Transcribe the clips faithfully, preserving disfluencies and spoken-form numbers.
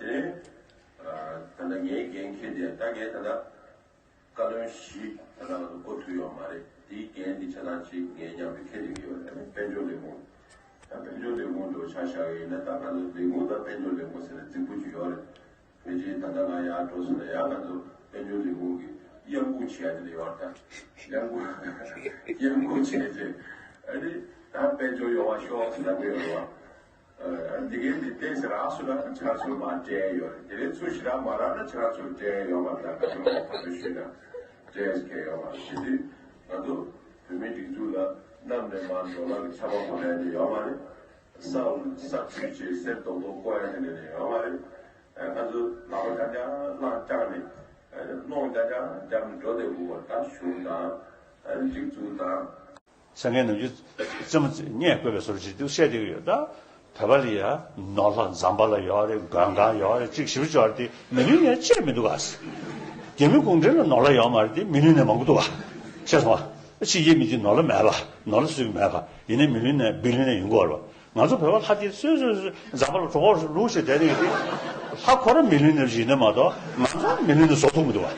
དེ་ནས་ད་ལྟ་ངའི་འགན་འཁྱེར་དེ་ད་ངས་ད་ལྟ་བཀའ་བློན་བཞི་ད་ལྟ་ང་ཚོ་བསྐོ་ཐུབ་ཡོད་མ་རེད། དེའི་འགན་དེ་བྱས་ཙང་ཅིག་ངས་མཉམ་དུ་འཁྱེར་བསྡད་ཀྱི་ཡོད་རེད། དཔལ་འབྱོར་ལས་ཁུངས། ད་དཔལ་འབྱོར་ལས་ཁུངས་འགྲོ་ཆ་བཞག་ཡིན་ན་ད་ང་ཚོ་ལས་ཁུངས་དང་དཔལ་འབྱོར་ལས་ཁུངས་ཟེར་ནས་རྫིག་པོ་ཅིག་ཡོད་རེད། ཕལ་ཆེར་ད་ལྟ་ང་ཡར་འགྲོ་སོང་ན་ཡང་ང་ཚོ་དཔལ་འབྱོར་ལས་ཁུངས་ཀྱི་གཡང་འགུག་བྱས་དེ་ལས་ཡོད་རེད། ད་གཡང་འགུག་གཡང་འགུག་བྱས་རྗེས་ཨ་ནི་ད་དཔལ་འབྱོར་ཡོང་བ་ཤོག་ཟེར་ལབ་ཀྱི་ཡོད་རེད་བ། འདི་གའི་འདི་ཏོག་ཙམ་རག་སོང་ན་ཕྱི་ར་ཚུར་མར་སྤྲད་ཡོད་རེད། དེ་ལས་ཚུར་ཞེ་དྲག་མ་རག་ན་ཕྱི་ར་ཚུར་སྤྲད་ཡོད་མ་རེད། ད་ཁ་ཆུང་ཁ་ཆུང་ཞུས་ན་སྤྲད་མཁན་ཡོད་མ་རེད། དེ་དུས་ང་ཚོ་བོད་མིའི་སྒྲིག་འཛུགས་ལ་གནམ་ནས་མར་ཌོ་ལར་གྱི་ཆར་པ་ཕབ་ཡ་དེ་ཡོད་མ་རེད། ས་ས་ཚུད་བྱས་གསེར་རྡོག་རྡོག་བརྐོ་ཡ་དེ་འདྲ་ཡོད་མ་རེད། ང་ཚོ་ལག་པ་རྐྱང་རྐྱང་བླངས་བཀྱགས་ནས་གནོང་རྐྱང་རྐྱང་བརྒྱབ་ནས་འགྲོ་བསྡད་དགོས་པ་ད་གཞུང་དང་སྒྲིག་འཛུགས་དང་། ས་ངན་ནམ་རྒྱུན་རྩེད་མོ་རྙེད་དགོས་པའི་བཟོ་འདྲ་ཅིག་འདུག་བཤད་བསྡད་ཀྱི་ཡོད་ད། བོད་པ་ལ་ཡ་ནོར་ལྷ་འཛམ་བྷ་ལ་ཡོད་རེད། མགོན་ཁང་ཡོད་རེད། གཅིག་ཞིབ་ཅོག་རེད། དེ་མི་ལུས་ནས་ཅི་ཡང་མི་འདུག་ག་རྒྱ་མི་གུང་ཁྲན་ལ་ནོར་ལྷ་ཡོད་མ་རེད། དེ་མི་ལུས་ནས་མང་པོ་འདུག་ག་ཤེས་སོང་ཨ། ཕྱི་རྒྱལ་མི་དེ་ནོར་ལྷ་མེད་པ་ནོར་ལྷ་སུས་མེད་པ་ཡིན་ནའི་མི་ལུས་ནས་བི་ལི་ཡ་ནེར་ཡོང་གི་ཡོད་རེད་པ། ང་ཚོ་བོད་པ་ལྷ་དེ་སོས་སོས་སོས་འཛམ་བྷ་ལ་གྲོགས་པོ་ལུག་ཞིག་བསྡད་ནས་དེ་ལྷ་ཁོ་རང་མི་ལུས་ནས་ཡིན་ནའི་མ་གཏོགས་ང་ཚོ་མི་ལུས་ནས་བཟོ་ཐུབ་མི་འདུག་ག་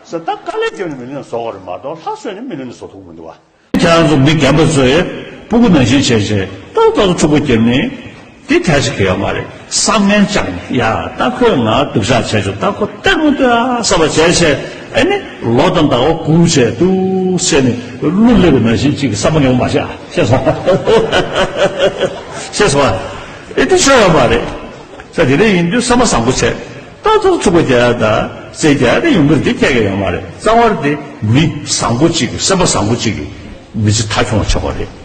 ས་ད་དཀའ་ལས་བརྒྱབ་ནས་མི་ལུས་ནས་བཟོ་དགོས་རེད་མ་གཏོགས་ལྷ་གསོས་ནས་མི་ལུས་ནས་བཟོ་ཐུབ་མི་འདུག་ག་ཁྱེད་རང་ཚོ་མི་རྒན་པ་ཚོས་སྤུ་གུ་ནང་བཞིན་བྱས་བྱས་ཏོག་ཏོག་ཏོག་ཕྱུག་པོ་བརྒྱབ་ནས་དེ་ཐལ་ཆ་གི་ཡོད་མ་རེད། བསམ་ངན་བཅངས་ནས་ཡ་ད་ཁོས་ང་སྡུག་ཅག་བྱས་བྱུང་། ད་ཁོ་སྟེར་མི་འདུག་ཨ་བསམ་པ་བྱས་བྱས་ཨ་ནི་ལོ་དང་ཟླ་བ་སྒུག་བྱས་འདུག་བྱས་ནས་ཀླུ་ལེབ་ནང་བཞིན་གཅིག་གི་བསམ་པ་ངན་པ་མ་བྱེད་ཨ། ཤེས་སོང་། ཤེས་སོང་ཨ། ཨེ་དེ་ཤོར་ཡོད་མ་རེད། ས་དེ་འདྲ་ཡིན་དུས་བསམ་པ་བཟང་པོ་བྱས། ཏོག་ཙམ་ཚུགས་པ་རྒྱག་ཡ་དང་རྩེ་རྒྱག་ཡ་དེ་ཡོང་གི་རེད། དེ་ཁྱད་ཀྱི་ཡོད་མ་རེད། རྩ་བ་དེ་མི་བཟང་པོ་གཅིག་གི་སེམས་པ་བཟང་པོ་གཅིག་གི་མི་ཚེ་མཐའ་འཁྱོངས་བྱེད་དགོས་རེད།